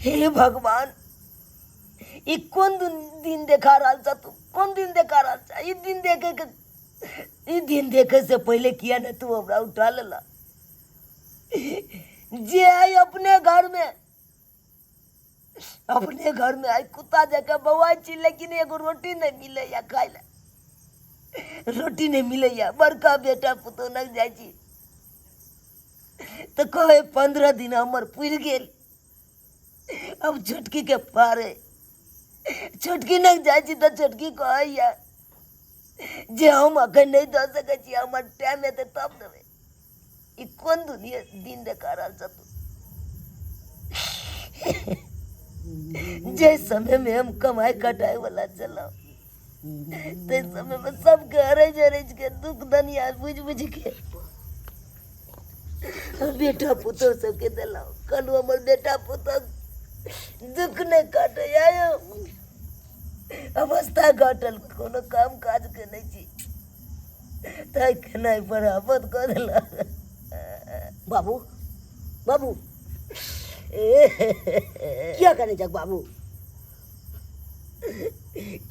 हे भगवान, ई कोन दिन देखा रहल छ तू? कोन दिन देखा रहल छ? ई दिन देखे के, ई दिन देखे से पहले किया ने तू हमरा उठा लेला? जे आई अपने घर में, अपने घर में आई कुत्ता जकाँ बौआइ छी, लेकिन एगो रोटी नहीं मिले या खाइ ला, रोटी नहीं मिले या। बड़का बेटा पुतोह लग जाइ छी तऽ कहे 15 दिन हमर पुरि गेल, अब छोटकी के पारे। छोटकी लग जाइ छी तऽ छोटकी कहैया जे हम अखन नहि दऽ सकै छी, हमर टाइम एतै तब देबै। ई कोन दुनिया दिन देखा रहल छ तू? जे समय में हम कमाई कटाई वाला चलो, ते समय में सबके अरज अरज के दुख दनिया बुझ बुझ के बेटा पुतोह सबके देलहुँ। कहलहुँ हमर बेटा पुतोह दुख नहि काटे। आयो अवस्था घटल, कोनो काम काज के नहि छी, ताहि खेनाइ पर आफत कऽ देलक। बाबू, बाबू, किया करै छक बाबू?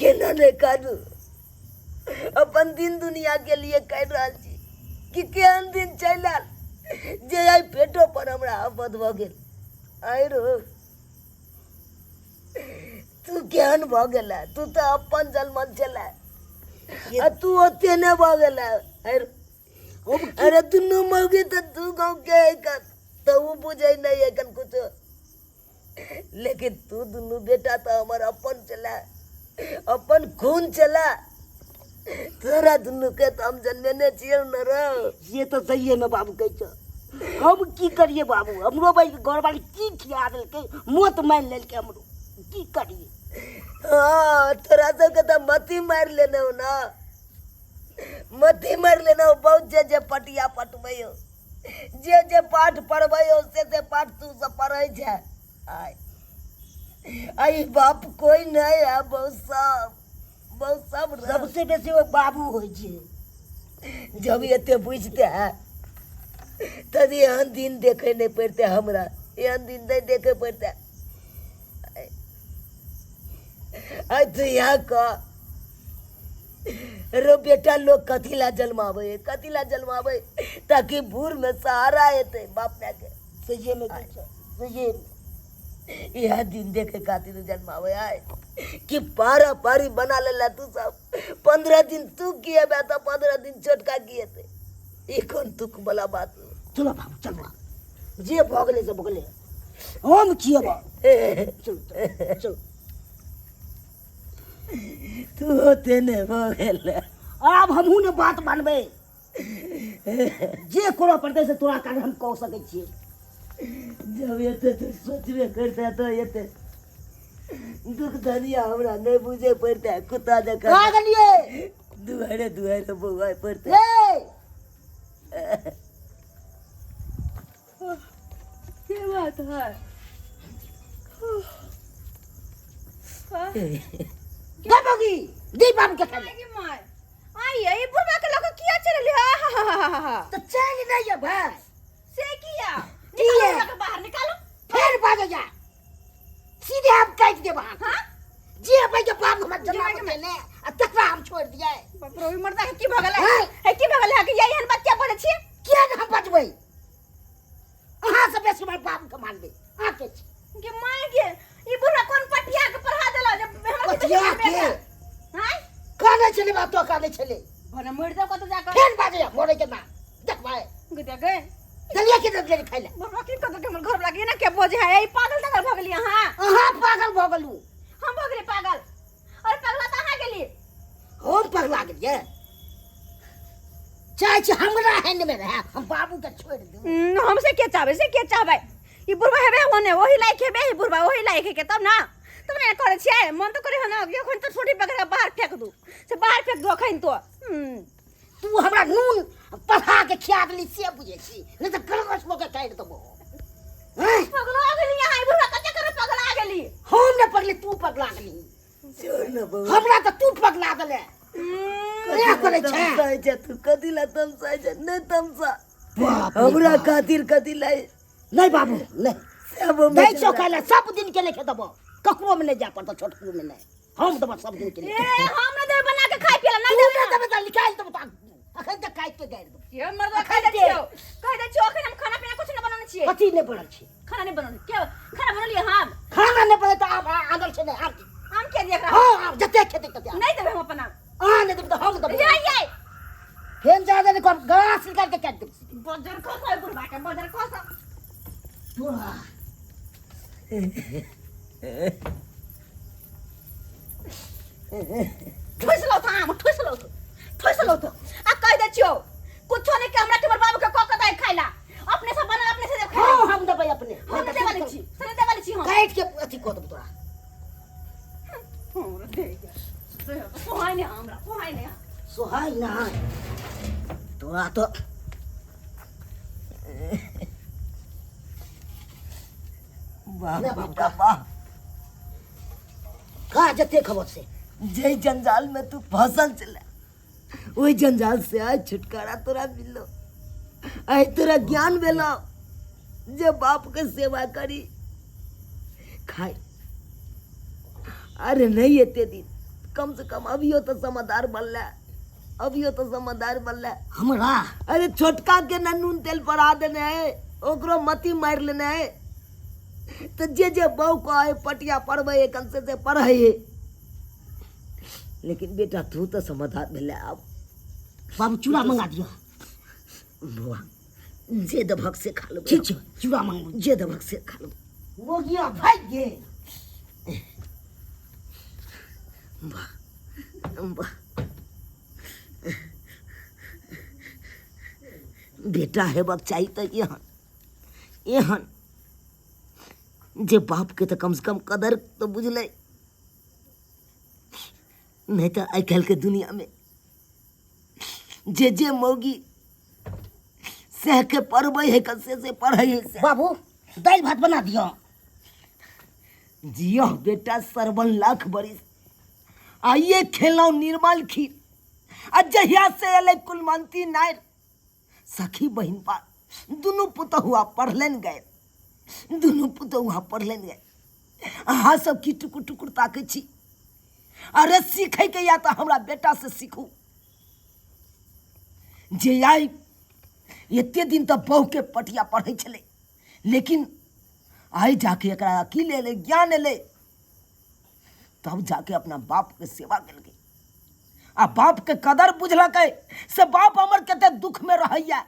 केना नहि कानू? अपन दिन दुनिया के लिए कहि रहल छी कि केहन दिन चलि आयल जे आइ पेटो पर हमरा आफत भऽ गेल। आइ रो, तू केहन भऽ गेला? तू तऽ अपन जलमल छला आ तू ओते नहि भऽ गेला। अरे दुनू मौगी तऽ दू गाँव के है, तऽ ओ बुझै नहि एखन कुछो, लेकिन तू दुनू बेटा तऽ हमर अपन छला, अपन खून छला। तोरा दुनू के तऽ हम जन्मेने छियौ न रौ। से तऽ सहिए मे बाबू कहै छ। हम की करिए बाबू? हमरो भाई के घरवाली की खिया देलकै, मौत मानि लेलकै हमरो, की करिए? हाँ, तोरा सबके तऽ मती मारि लेने हो ना, मती मारि लेने हो बहुत। जे जे पटिया पटबै हो, जे जे पाठ पढ़बै हो, से से पाठ तू सब पढ़ै छै। आय आई बाप कोई नहीं है, बहुत सब बहुत सब सबसे बेसी ओ बाबू होइ छै। जब एते बुझते है तब एहन दिन देखे नहीं पड़ते हमरा, एहन दिन नहीं देखे पड़ते। आइ तू यहाँ कह रो बेटा, लोग कथी ला जन्माबै, कथी ला जन्माबै? ताकि बूढ़ में सहारा हेतै बाप माय के। सहिए मे कहै छै, सहिए मे। इएह दिन देखे खातिर जन्माबै आय कि पारा पारी बना लेला तू सब। 15 दिन तू किएबे तऽ 15 दिन छोटका किएतै, ई कोन दुख वाला बात? चलो बाबू, चलो, जे भऽ गेलै से भऽ गेलै, हम खिएबऽ, चलो चलो। तू होते नहि भऽ गेल। आब हमहूँ ने बात मानबै, जे करऽ पड़तै से तोरा कारण हम कऽ सकै छियै। जब एते तू सोचबे करते तऽ एते दुख धनिया हमरा नहि बुझे पड़तै, कुत्ता जकाँ कहाँ गेलियै? दुआरे दुआरे बौआइ पड़तै। ए के बात है? गे बगी दी बाबू के खाइ गे माय, आई ये बुढ़वा के लग किया चलली? हा हा हा हा हा। तऽ चलि नहि अबै। से किया? किया? निकालो बुढ़वा के बाहर निकालो। फेर बाजै जा, सीधे हम काटि देब अहाँके। हाँ? जे अबै के बाप हमर जमा जमा के ने आ तकरा हम छोड़ि दियै? बाप रे, ई मर्दा के की भऽ गेलै? हैं? हे, की भऽ गेलै अहाँके? एहन बात किया बोलै छी? किया ने हम बजबै? अहाँ से बेसी हमर बाप के मानबै अहाँ के छी। गे माय गे, ई बुढ़वा कोन पटिया के पढ़ा देला जे हमरा के पटिया बेटी के? हैं? कानै छलै बाप तो, कानै छलै। भने मरि जाओ कतौ जाकऽ। फेर बाजै मरै के ना देखबै। गे दे गे। देलियै कि नहि देलियै खाइ लए? बुढ़वा की कतौ के हमर घर वाला के एना के बजै है? ई पागल तागल भऽ गेली अहाँ? अहाँ पागल भऽ गेलहुँ। हम भऽ गेली पागल? अरे पगला तऽ अहाँ गेली। हम पगला गेलियै? चाहै छी हमरा हैंड में रहे, हम बाबू के छोड़ दू। हम से के चाहबै, से के चाहबै? ई बुढ़वा हेबे ओने ओही लायक हेबे, ई बुढ़वा ओही लायक हे के तब ना, तब ने करै छियै। मन तऽ करै है ना कि अखन तऽ छोटी पकड़ के बाहर फेंक दू, से बाहर फेंक दू अखन तो। तू हमरा नून पढ़ा के खिया देली से बुझै छी, नहीं तऽ गलगस भऽ के काटि देबो। हैं? पगला गेली अहाँ, ई बुढ़वा कते करे पगला गेली। हम ने पगली, तू पगला गेली। छोड़ न बौआ। हमरा तऽ तू पगला देले। कथी करै ला छै? तमसाइ छै तू? कथी ला तमसाइ छै? नहि तमसा बाप रे हमरा बाप। खातिर। कथी ला? नहीं बाबू, नहीं। सब दै छौ खाय लए सब दिन के लेखे देबो ककरो में नहीं जाय पड़तो छोटको में नहीं हम देबो सब दिन के ए लेखे हम न देबै बना के खाय पियला तू नहीं नहि देबै देबै तऽ निकालि देबो तऽ अखन तक काटि के गाड़ि देबो ये मर्दवा कह दै छियौ कह दै छियौ अखन हम खाना पीना कुछ न बनौने छियै कथी नहि बनल छै खाना नहीं बनौने के खाना बनौलियै हम खाना नहि बनल तऽ आब आनल छै नहि आब आम के दिया एकरा हँ आब जते खेतै तते आब। नहीं देबै हम अपन आम अहाँ नहि देबै तऽ हम देबै ये ये फेन जादा नहि करब गला निकालि के काटि देबै बजर खसै बुढ़वा के बजर खसै तोरा ठुस लो तो आम ठुस लो तो ठुस लो तो आ कह दे छियो कुछो नहीं के हमरा के बाबू के क क दे खाइला अपने से बना अपने से दे खाइला हँ हम देबै अपने हम नहीं देवाली छी से नहीं देवाली छी हम काटि के अथी कऽ देबै तोरा हमरा दे सोहाय नहीं हमरा सोहाय नहीं सोहाय ना तोरा तो वाह ले बाबू, बेटा वाह खा जते खबर से जे जंजाल में तू फसल चला ओहि जंजाल से आज छुटकारा तोरा मिललो आइ तोरा ज्ञान भेलो जे बाप के सेवा करी खाई अरे नहीं एते दिन कम से कम अभियो तो समझदार बनला अभियो तो समझदार बनला हमरा अरे छोटका के न नून तेल पड़ा देने है ओकरो मती मारि लेने है तो जे जे बहू कहे पटिया पढ़बै है कम से से पढ़ै है लेकिन बेटा तू तो समाधान भेलै आब बाबू चूड़ा मंगा दियो बौआ जे देबहक से खा लेबै ठीक छै चूड़ा मंगबू जे देबहक से खा लेबै मोगिया भागि गेल वाह वाह बेटा हेबाक चाही तऽ एहन एहन जे बापके तऽ कमसँ कम कदर तऽ बुझलै नहि तऽ आइ काल्हिके दुनिआँमे जे जे मौगी सहके पढ़बै है से से पढ़ै है से बाबू दालि भात बना दियो जियो बेटा सरवन लाख बरिस आइए खेलौं निर्मल खीर आ जहिया से एलै कुलमंती नायर सखी बहिन पा दुनू पुतहुआ पढ़लनि गए दुनू पुतहुआ पढ़लनि गए अहाँ सब की टुकुर टुकुर ताकै छी अरे सीखैके या तऽ हमरा बेटासँ सीखू जे आइ एते दिन तऽ बहुके पटिया पढ़ै छलै लेकिन आइ जाके एकरा अकिल एलै ज्ञान एलै तब जाके अपना बापके सेवा केलकै आ बापके कदर बुझलकै से बाप हमर कते दुखमे रहैया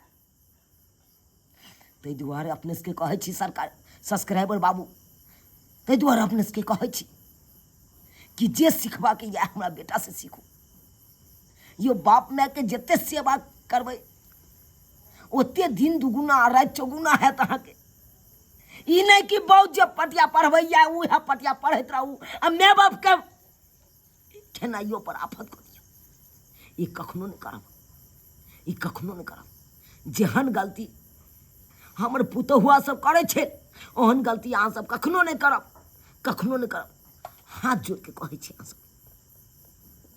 ताहि दुआरे अपने सबके कहै छी सरकार सब्सक्राइबर बाबू ताहि दुआरे अपने सबके कहै छी कि जे सिखबाके यऽ हमरा बेटासँ सीखू यौ बाप मायके जते सेवा करबै ओते दिन दुगुना आ राति चौगुना हैत अहाँके ई नहि कि बहुत जे पटिया पढ़बैया उएह पटिया पढ़ैत रहू आ माय बापके खेनाइयो पर आफत कऽ दियौ ई कखनो नहि करब ई कखनो नहि करब जेहन गलती हमर पुतहुआ सब करै छै ओहन गलती अहाँ सब कखनो नहि करब कखनो नहि करब हाथ जोड़िके कहै छी अहाँ सब।